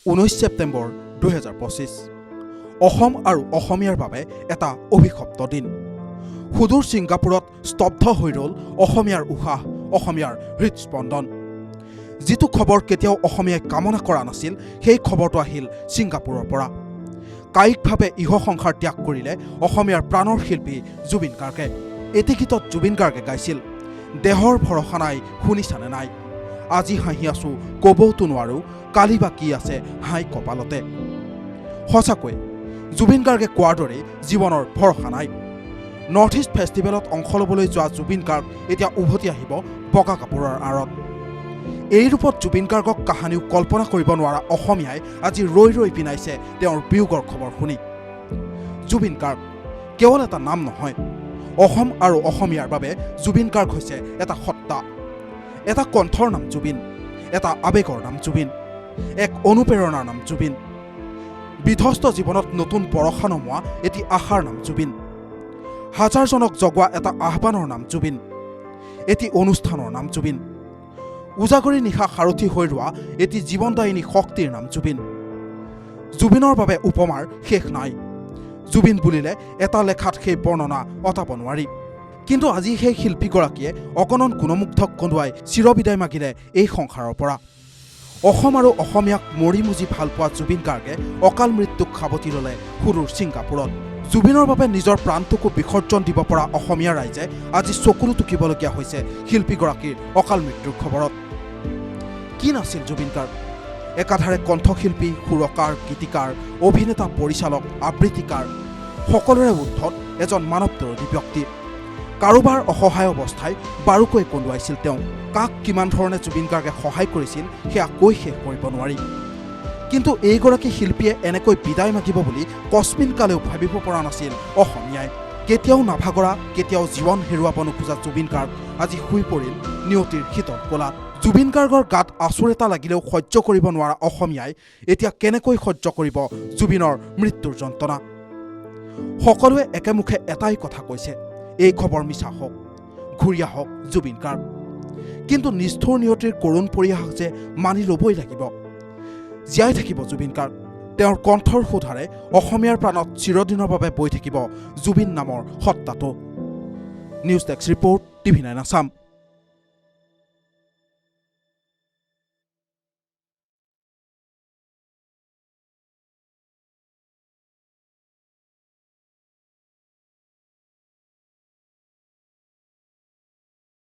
19 ছেপ্টেম্বৰ 2025 অসম আৰু অসমীয়াৰ বাবে এটা অভিশপ্ত দিন। সুদূৰ ছিংগাপুৰত স্তব্ধ হৈ ৰ'ল অসমীয়াৰ উশাহ, অসমীয়াৰ হৃদস্পন্দন। যিটো খবৰ কেতিয়াও অসমীয়াই কামনা কৰা নাছিল, সেই খবৰটো আহিল ছিংগাপুৰৰ পৰা। কায়িকভাৱে ইহ সংসাৰ ত্যাগ কৰিলে অসমীয়াৰ প্ৰাণৰ শিল্পী জুবিন গাৰ্গে। এটি গীতত জুবিন গাৰ্গে গাইছিল, "দেহৰ ভৰসা নাই, শুনিছানে নাই? আজি হাঁহি আছো, ক'বওতো নোৱাৰোঁ, কালি বা কি আছে হাই কপালতে।" সঁচাকৈ জুবিন গাৰ্গে কোৱাৰ দৰেই জীৱনৰ ভৰসা নাই। নৰ্থ ইষ্ট ফেষ্টিভেলত অংশ ল'বলৈ যোৱা জুবিন গাৰ্গ এতিয়া উভতি আহিব বগা কাপোৰৰ আঁৰত। এই ৰূপত জুবিন গাৰ্গক কাহানিও কল্পনা কৰিব নোৱাৰা অসমীয়াই আজি ৰৈ ৰৈ বিনাইছে তেওঁৰ বিয়োগৰ খবৰ শুনি। জুবিন গাৰ্গ কেৱল এটা নাম নহয়, অসম আৰু অসমীয়াৰ বাবে জুবিন গাৰ্গ হৈছে এটা সত্তা। এটা কণ্ঠৰ নাম জুবিন, এটা আৱেগৰ নাম জুবিন, এক অনুপ্ৰেৰণাৰ নাম জুবিন, বিধ্বস্ত জীৱনত নতুন বৰষা নমোৱা এটি আশাৰ নাম জুবিন, হাজাৰজনক জগোৱা এটা আহ্বানৰ নাম জুবিন, এটি অনুষ্ঠানৰ নাম জুবিন, উজাগৰী নিশা সাৰথি হৈ ৰোৱা এটি জীৱনদায়িনী শক্তিৰ নাম জুবিন। জুবিনৰ বাবে উপমাৰ শেষ নাই। জুবিন বুলিলে এটা লেখাত সেই বৰ্ণনা অঁতাব নোৱাৰি। কিন্তু আজি সেই শিল্পীগৰাকীয়ে অগণন গুণমুগ্ধক কন্দুৱাই চিৰবিদায় মাগিলে এই সংসাৰৰ পৰা। অসম আৰু অসমীয়াক মৰি মুজি ভাল পোৱা জুবিন গাৰ্গে অকাল মৃত্যুক সাৱটি ল'লে সুদূৰ ছিংগাপুৰত। জুবিনৰ বাবে নিজৰ প্ৰাণটোকো বিসৰ্জন দিব পৰা অসমীয়া ৰাইজে আজি চকুলো টুকিবলগীয়া হৈছে শিল্পীগৰাকীৰ অকাল মৃত্যুৰ খবৰত। কি নাছিল জুবিন গাৰ্গ? একাধাৰে কণ্ঠশিল্পী, সুৰকাৰ, গীতিকাৰ, অভিনেতা, পৰিচালক, আবৃত্তিকাৰ, সকলোৰে ঊৰ্ধত এজন মানৱদৰদী ব্যক্তি। কাৰোবাৰ অসহায় অৱস্থাই বাৰুকৈ কন্দুৱাইছিল তেওঁ। কাক কিমান ধৰণে জুবিন গাৰ্গে সহায় কৰিছিল, সেয়া কৈ শেষ কৰিব নোৱাৰি। কিন্তু এইগৰাকী শিল্পীয়ে এনেকৈ বিদায় মাগিব বুলি কস্মিন কালেও ভাবিব পৰা নাছিল অসমীয়াই। কেতিয়াও নাভাগৰা, কেতিয়াও জীৱন হেৰুৱাব নোখোজা জুবিন গাৰ্গ আজি শুই পৰিল নিয়তিৰ শীতল কোলাত। জুবিন গাৰ্গৰ গাত আঁচোৰ এটা লাগিলেও সহ্য কৰিব নোৱাৰা অসমীয়াই এতিয়া কেনেকৈ সহ্য কৰিব জুবিনৰ মৃত্যুৰ যন্ত্ৰণা? সকলোৱে একেমুখে এটাই কথা কৈছে, এই খবৰ মিছা হওক, ঘূৰি আহক জুবিন গাৰ্গ। কিন্তু নিষ্ঠুৰ নিয়তিৰ কৰুণ পৰিহাস যে মানি ল'বই লাগিব। জীয়াই থাকিব জুবিন গাৰ্গ। তেওঁৰ কণ্ঠৰ সুধাৰে অসমীয়াৰ প্ৰাণত চিৰদিনৰ বাবে বৈ থাকিব জুবিন নামৰ সত্তাটো। News desk report, TV nine Assam.